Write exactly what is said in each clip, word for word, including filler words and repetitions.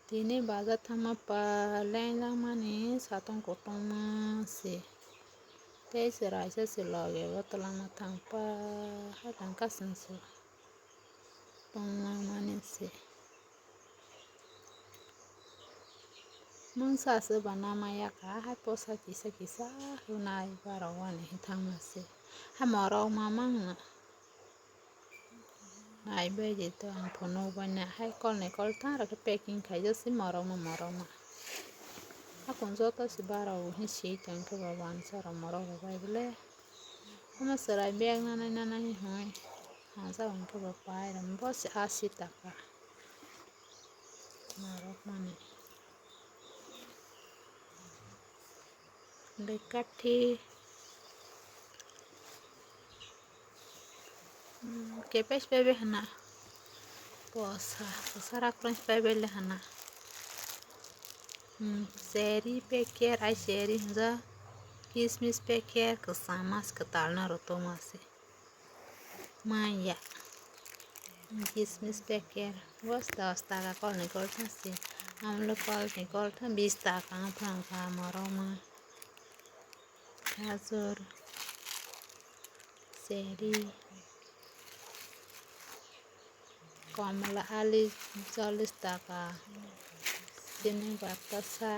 Tini bazar thangma pa leng langmani satong kotongma se. Tei se raisa se loge bo twlangma thangpa, hai tangka song se tong langmani se. Mungsa se ba nama yaka, hai posa kisa kisa hunai barok wani thangma se. Hai morok ma mangna. Nai bai di to ang phunuk bai na hai kol ni kol tang rok khe packing khaijak se morok ma morok ma. Hakung joto se bara o hwnwi swi tong khe bo wansa rok morok rok bai bole. Omo chwrai bag nanai nanai hwnwi hajak hwn khe bo pai rw bo se asi taka. Morok mani. Bekathi, hmm, kepes pebe hana. Posa, posa rak pranch pebe le hana. Hmm, seri peker, ai seri hwnja. Kismis peker, kwcham mas kwtal na roto mase. Maya. Kismis packet. Bos dos taka kolni kolthang si. Amlo kolni kolthang bis taka wng phang kha morok ma. Gajor. Seri. Komla ali chollis taka. Chini batasa.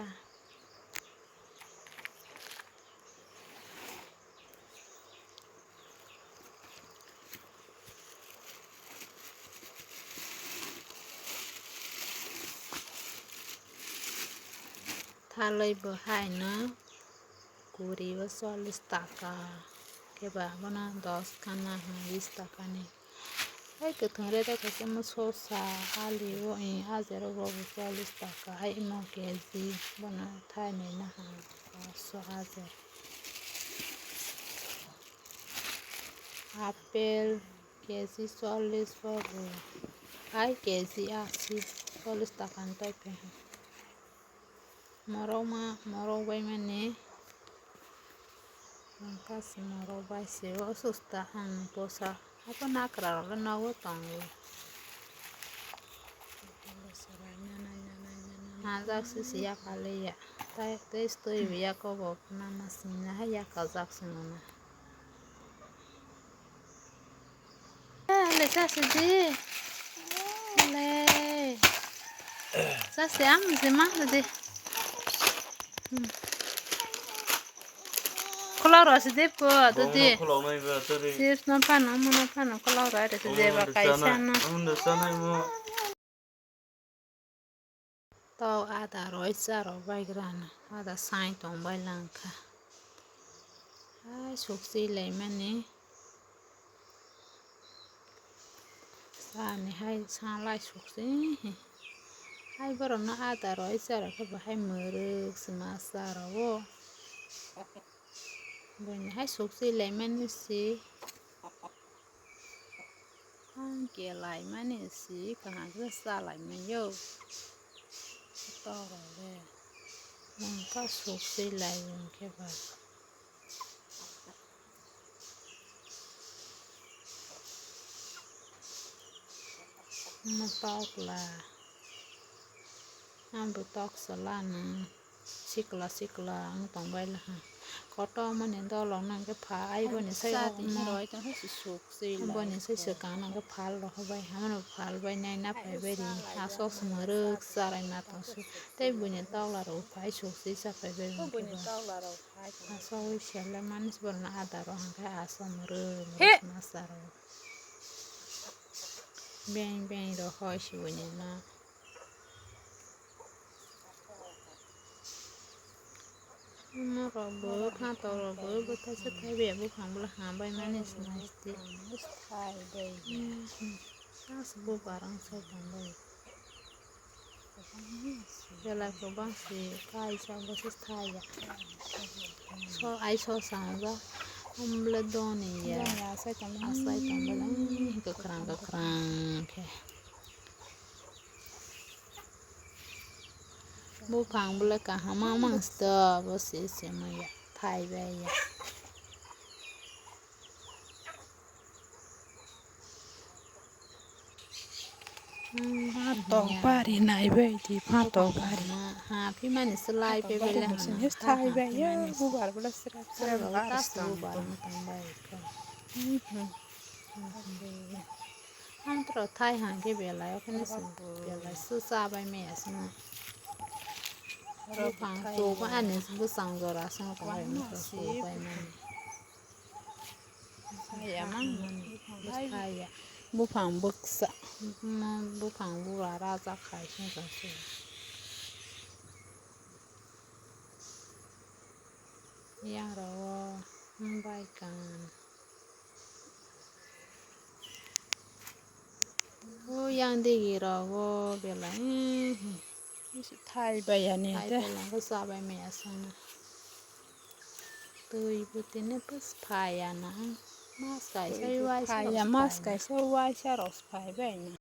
Thalwi bo haino kuri o chollis taka, khe ba abono dos kana ha bis takani. Hai kwthwng rede khe chwngno sosa, ali o, i, ajer o bo chollis taka, hai imo K G bono thainwi naha paanch sho ajer. Apple K G chollis bo bo, hai K G asi, chollis taka ni tei phe. Morok ma, morok bai mani. Ang kasi morok bai se o susta ang posa. Abo nakra rok le nogo tongo. Najak sisi yakaliya. Tai, tei stui bi yakobo nama singna hai yakajak singna. Le chasi di. Le. Chasi ang je ma de. Hmm. Khulok rw si de po, to di. Khulok nai ba, to di. Chips no phano, mo no phano, khulok rw si de ba, kaisa no. Ang de sana mo. Tok ada roi cha rok bai gra na, ada sai tong bai lang kha. Hai suk si lai mani. Sani hai sa lai suk si. Hai borok no ada roi cha rok khe bahai mwrwk se ma cha rw o. Buini hai suk si lai mani si. Ang kelaimani si kaham khe chalaimani o. Toro le. Nang kha suk si lai hwn khe ba. Mo tok la. Ang bo tok sala nang. Sikla sikla ang tong bai laha. Koto mani dolong nang khe pha ai boni sai o ma. Boni sai swkang nang khe phal rok bai. Hamano phal bai nai na phai bai ri. Asok se mwrwk charai ma tong su. Tei buini tokla rok phai swk si cha phai bai. Asok wi sele mani borno adaro hwnkhe asok mwrwk mwrwk ma cha rok. Beng beng rok hoi si buini no. Norok bo kha torok bo bwthaisa thaibai buphang bwla hambai mani se nai se. Thai bai. Sas bo barang sai tongbai. Belai kwbang se kaisa bo se thai ya. So ai so sa ba. Umble doni ya. Doni asai tongbai. Asai tongbai. Kwkrang kwkrang khe. Buphang bwle kaham ma mangsto, bo se se maya phai bai ya. Phatok bari naibai di, phatok bari. Ha, phimani slai pe bele hana. Thai bai ya, bubar bela srep srep bar tong bar. Ang tro thai hangke belai, okhane belai su chabai maya sino. Buphang chuba ani bwsang jora song tongbai mani. Saya mang mani. Saya. Buphang bwksa. Buphang bura raja khai song tong se. Yang rogo bai kan. O yang digi rogo belai. Thai bai ani te. Thai belai ko chabai maya song. Twi bwtwi no bwsphai ya na. Mas kaisa waisa phai ya, mas kaisa waisa rok phai bai na.